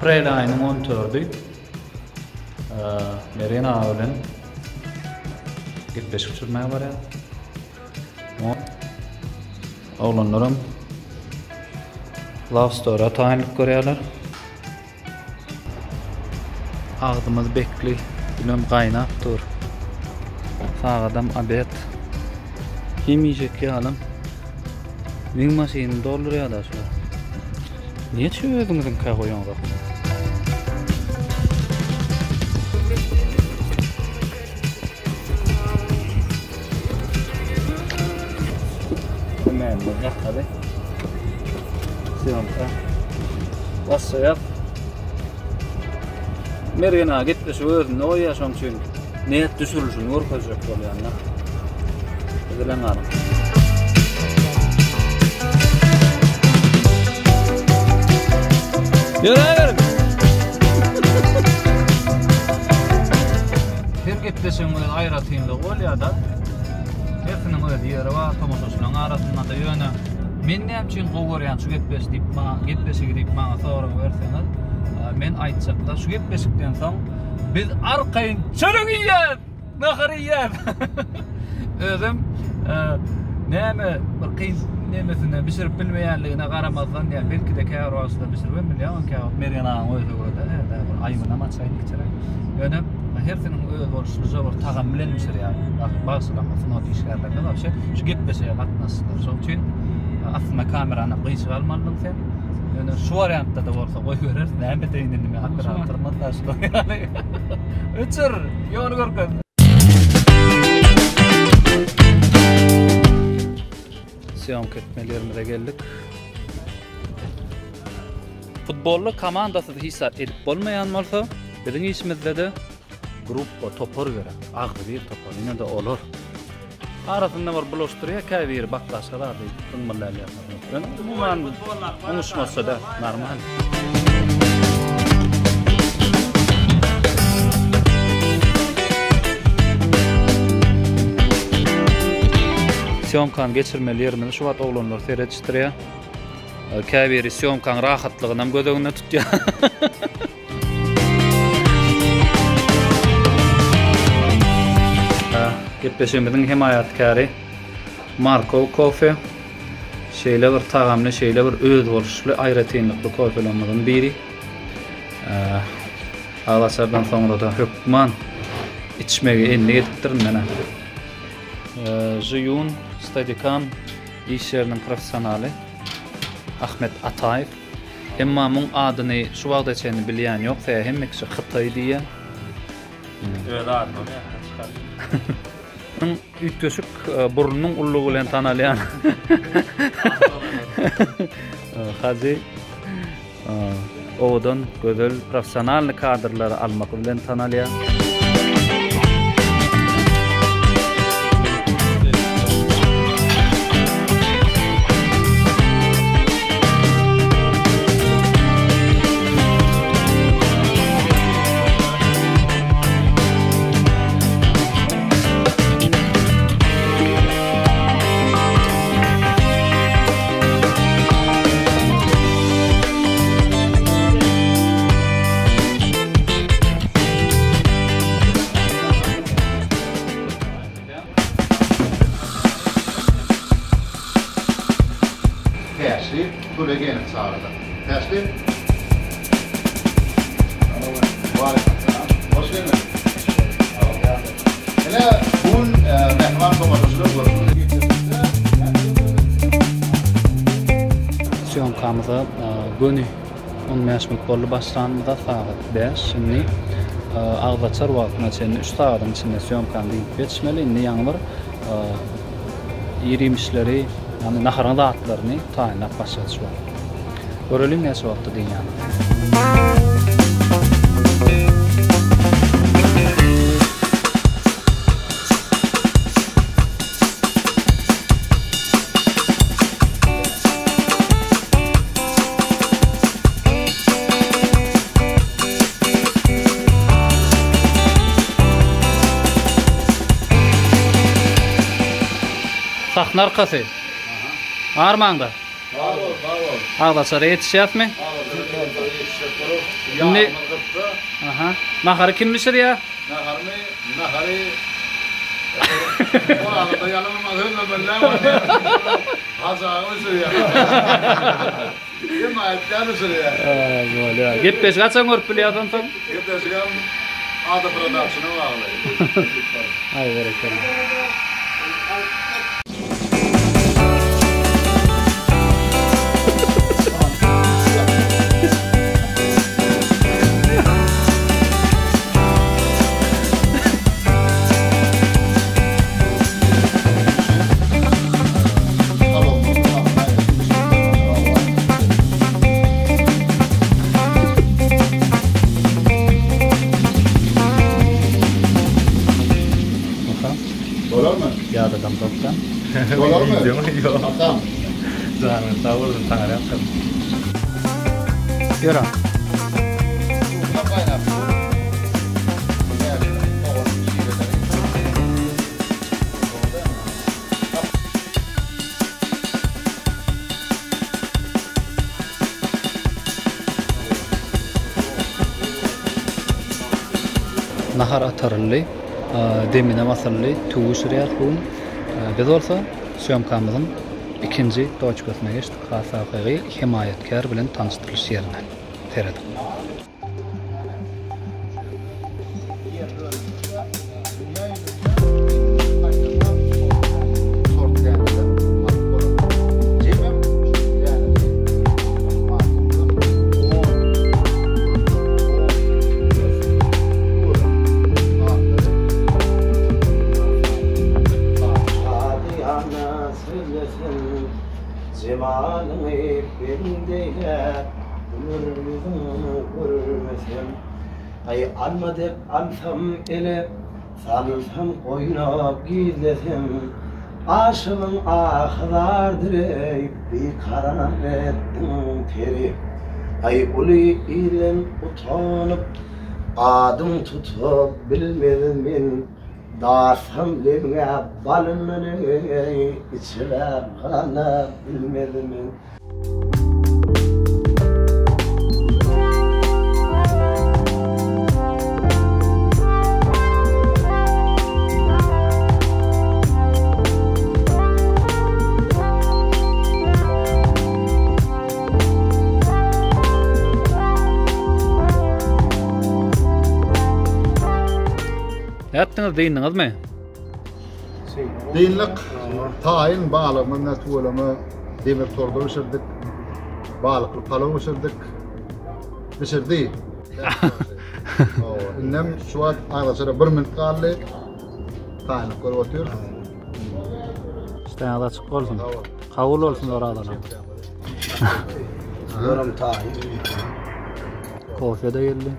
Aprel aýynyň on dördi. Mergen aga bilen gepleşik düşürmäge barýar. Oglanlaram Love Story-a taýynlyk görýärler. Agzymyz bekli, günem gaýnap dur. Sagadam obed. Hemişeki ýalam meň maşynymy doldurýar-da şular. Neçe özüňiziňkä goýaňzok? Hemmämiz ýakaly. Syýomka. Başlaýak. Mergen aga gepleşigi özünde goýýar şoň üçin net düşürilişini görkezjek bolýan-da. Biz bilen galyň. Ýöräberiň. Her gepleşigiň öz aýratynlygy bolýar-da. Hersiniň öz ýeri bar tomaşaçylaryň arasynda-da ýöne men näme üçin gowy görýän şu gepleşi diýip maňa gepleşigi diýip maňa sorag berseňiz, men aýtjakda şu gepleşikden soň biz arkaýyn çörek iýýäs, nahar iýýäs. Özem näme bir kyn nemesine bişirip bilmeýänligine garamazdan ýa belki-de käbir wagtlar bişiribem bilýär, oň käwagt Mergen agaň özi öwreder, hä-de bir aýbynam açaýyn kiçiräk. Ýöne hersiniň özboluşlyja bir tagamy bilen bişirýär. Bagşylaryň sungat işgärlerinde wapşe şu gepleşige gatnaşyjylar. Şonuň üçin aslynda kamerany gyşyk almalydyň sen. Ýöne şu wariantda-da bolsa goýbereris. Näme edeýin indi men operatorymyz da şular ýaly. Öçür, ýoly görkez. Sýomka etmeli ýerimize geldik. Futbolda komandasyz hiç zat edip bolmaýan bolsa, biziň işimizde-de gruppa, topar gerek. Agzybir topar. Ine-de olar. Arasynda bir bulaşdyrýar käbiri baklaşka zady zyňmyldalýar. Ýöne umuman oňuşmasa-da normal. Sýomkany geçirmeli ýerimizi şu wagt oglanlar seredişdirýär. Käbiri sýomkaň rahatlygynam göz öňünde tutýar. Gepleşigimiziň hemaýatkäri Markow kofe. Şeýle bir tagamly, şeýle bir özboluşly aýratynlykly kofelerimiziň biri. Agzaçardan soňra-da hökman içmegi endik edipdirin men. Žyun Steadicam iş ýeriniň professionaly Ahmet Ataýew. Emma muň adyny şu wagta çenli bilýän ýok, sebäbi hemme kişi Hytaý diýýär. Öz adyny ony ýatdan çykardy. Muň üýtgeşik burnunyň ullugy bilen tanalýan Hajy Owadan, gözel, professionalny kadrlary almak bilen tanalýar. Täşli Tölegenow çagyrdy. Täşli. Waleýkim salam. Hoş geldiň. Ine, bu gün mähriban tomaşaçylar görşüňiz gepleşikde Sýomkamyza göni 15 minut boldy başlanymyza sagat 5. Şimdi agzaçar wagtyna çenli 3 sagadyň içinde sýomkany diýip geçmeli. Indi ýaňy bir ir-iýmişleri, ýagny naharyň zatlaryny taýynlap başlady şu wagt. Göreliň näçe wagtda dynýanyny. Sahna arkasy. Armaňda. Sag bol, sag bol. Agzaçara ýetişýäsmi? Agzaçara ýetişjek bolup, Indi ýagymyz gytsa. Aha. Nahary kim bişirýär? Naharymy, nahary O arada ýalanam sözlemeli bolýar. Hajy aga bişirýär. Hemaýatkär bişirýär. Bolýar. Gepleşik haçan görüp bilýäs onsoň? Gepleşigem Ada Production-a bagly. Aý berekella. Bolarmy? Ýadadan topdan. Bolarmy? Ýok. Atam. Janyň sag bolsun, saňa ýakyn. Ýöre. Nahar ataryldy, demine basyldy, tüwi bişirýäris bu gün. Biz bolsa sýomkamyzyň ikinji toçkasyna geçdik, has takygy hemaýatkär bilen tanyşdyrylyş ýerine. Serediň. Jemalyňy bendeýläp, ömür ýüzüň görmesem. Aý, alma dek alsam ele, salsam goýna gizlesem. Aşygyň ahy zardyr-eý, bikarar etdiň peri. Aý, uly ilden utanyp, adyň tutup bilmez men. Darsam lebňe balyndan eý, içibä gana bilmez men. Nätdiňiz, dyndyňyzmy? Dyndyk. Taýyn balygymyz tüweleme demir torda bişirdik. Balykly palaw bişirdik. Bişirdi. Indem şu wagt agzaçara bir minut galdy. Taýynlyk görüp otyrys. Işdäňiz açyk bolsun. Kabul bolsun orazalar. Ýoram taýyn. Kofe-de geldi.